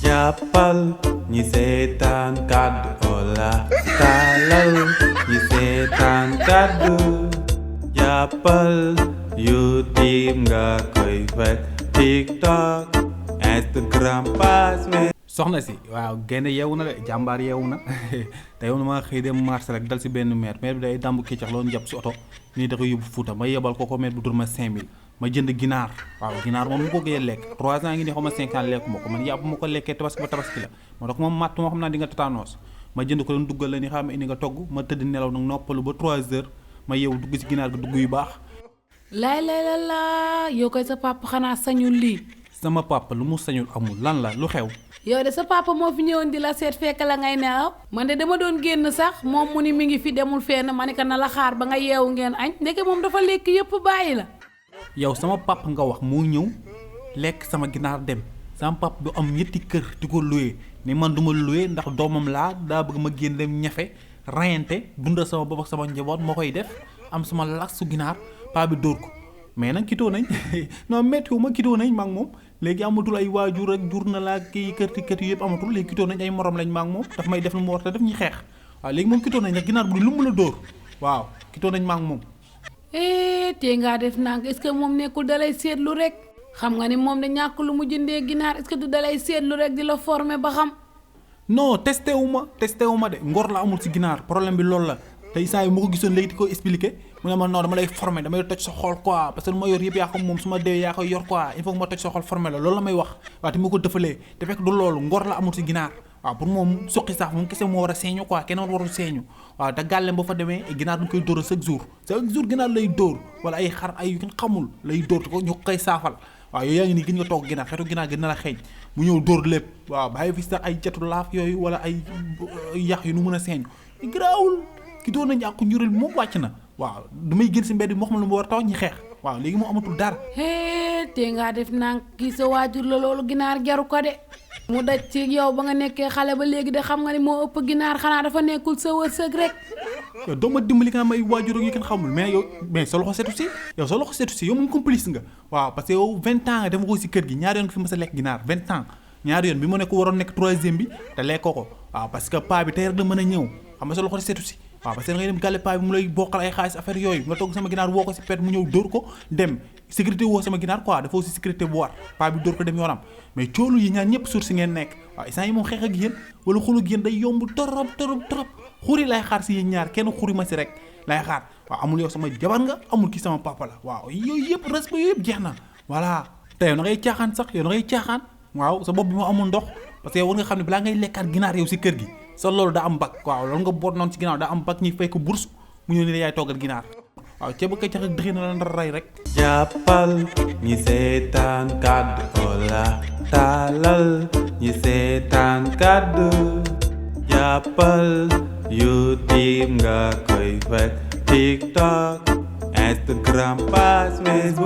jàppal ñi seetaan kàddu Ola taalal ñi seetaan kàddu jàppal YouTube nga koy fekk TikTok Instagram Facebook. soxna si waaw génne yeewu na de jàmbaar yeewu na te yow ma xëy dem marché rek dal si benn maire bi day dambu kiccax loolu jàpp si oto nii da ko yóbbu Fuuta ma yebal ko maire bu dur ma 5000 ma jënd ginaar waaw ginaar moom mu ko gëyee lekk 3 ans ngi ne xaw ma 5 ans lekku ma ko man yàpp ma ko lekkee tabaski ba tabaski la moo tax moom matt moo xam naa di nga tétanos ma jënd ko doon duggal la ni xam indi nga togg ma tëdd nelaw nag noppalu ba 3 heures ma yeewu dugg si ginaar ga dugg yu baax. laay la yow koy sa papa xanaa sañul lii. sama papa lu mu sañul amul lan la lu xew. yow de sa papa moo fi ñëwoon di la seet fekk la ngay nelaw man de dama doon génn sax moom mu ni mi ngi fi demul fenn ma ne ko na la xaar ba nga yeewu ngeen añ ndeke moom dafa lekk yëpp bàyyi la. yow sama papa nga wax moo ñëw lekk sama ginaar dem sama papa du am ñetti kër di ko loué ni man du ma loué ndax doomam laa daa bëgg ma génn dem ñafe rayante dundal sama bopp ak sama njaboot moo koy def am sama las su ginaar paa bi dóor ko mais nag kitoo nañ non météo ma kitoo nañ ma ak moom léegi amatul ay waajur ak jur na laa kii kërti yëpp amatul léegi kitoo nañ ay morom lañ ma ak moom daf may def lu mu war a def ñuy xeex waaw léegi moom kitoo nañ nag ginaar bu lu mu la dóor waaw kitoo nañ ma ak moom. tey ngaa def nang est-ce que moom nekkul dalay seetlu rek xam nga ni moom da ñàkk lu mu jëndee ginaar est-ce que du dalay seetlu rek di la former ba xam. non testé wu ma de ngor la amul si ginaar problème bi loolu la tey saa yi ma ko gisoon léegi di ko expliqué mu ne ma non dama lay formé damay toj sa xol quoi parce que ma yor yëpp yaa ko moom su ma deewee yaa koy yor quoi il faut que ma toj sa xol formé la loolu la may wax waaw te ma ko dëfalee te fekk du loolu ngor la amul si ginaar waaw pour moom suqi sax moom kese moo war a seeñu quoi kenn warul seeñu waaw te gàllem ba fa demee ginaar duñ koy dóor chaque jour ginaar lay dóor wala ay xar ay yu xamul lay dóor te ko ñu koy saafal waaw yooyu yaa ngi nii gën nga toog ginaar xeetu ginaar gën na la xeeñ mu ñëw dóor lépp waaw bàyyi fi sax ay jatu laaf yooyu wala ay yax yu nu mën a seeñu garaawul ki doon nañu ak njureel bi moom wàcc na waaw damay gën si mbedd bi moo xam ne mu war a taw ñi xeex waaw léegi moom amatul dara. te ngaa def nang kii sa waajur la loolu ginaar jaru ko de mu daj ci yow ba nga nekkee xale ba léegi de xam nga ni moo ëpp ginaar xanaa dafa nekkul sa wërsëg rek. yow doo ma dimbali nga may waajur ak yi kenn xamul mais sa loxo setu si yow moom complice nga waaw parce que yow 20 ans nga dama ko si kër gi ñaari yoon nga fi mës a lekk ginaar 20 ans ñaari yoon bi mu nekk waroon nekk 3e bi te lekkoo ko waaw parce que paa bi tey rek la mën a ñëw xam nga sa loxo setu si waaw parce que da ngay dem gàlle paa bi mu lay bokkal ay xaalis affaire yooyu nga togg sama ginaar woo ko si pet mu ñëw dóor ko dem sécurité woo sama ginaar quoi dafa aussi sécurité bu war paa bi dóor ko dem yoonam mais coolu yi ñaar ñëpp suur si ngeen nekk waaw instant yi moom xeex ak yéen wala xulu ak yéen day yomb torop xuri lay xaar si yéen ñaar kenn xuri ma si rek lay xaar waaw amul yow sama jabar nga amul kii sama papa la waaw yooyu yëpp respect yooyu yëpp jeex na voilà te yow da ngay caaxaan sax yow da ngay caaxaan waaw sa bopp bi moo amul ndox parce que yow war nga xam ne balaa ngay lekkaat ginaar yow si kër gi sa loolu daa am bak waaw loolu nga boot noonu si ginnaaw daa am bak ñuy fay ko bourse mu ñëw ne yaay toggal ginaar waaw ceeb kay cax dëxi na la ndar rey rek. jàppal ñi seetaan kàddu Ola taalal ñi seetaan kàddu jàppal YouTube nga koy fekk TikTok Instagram Facebook.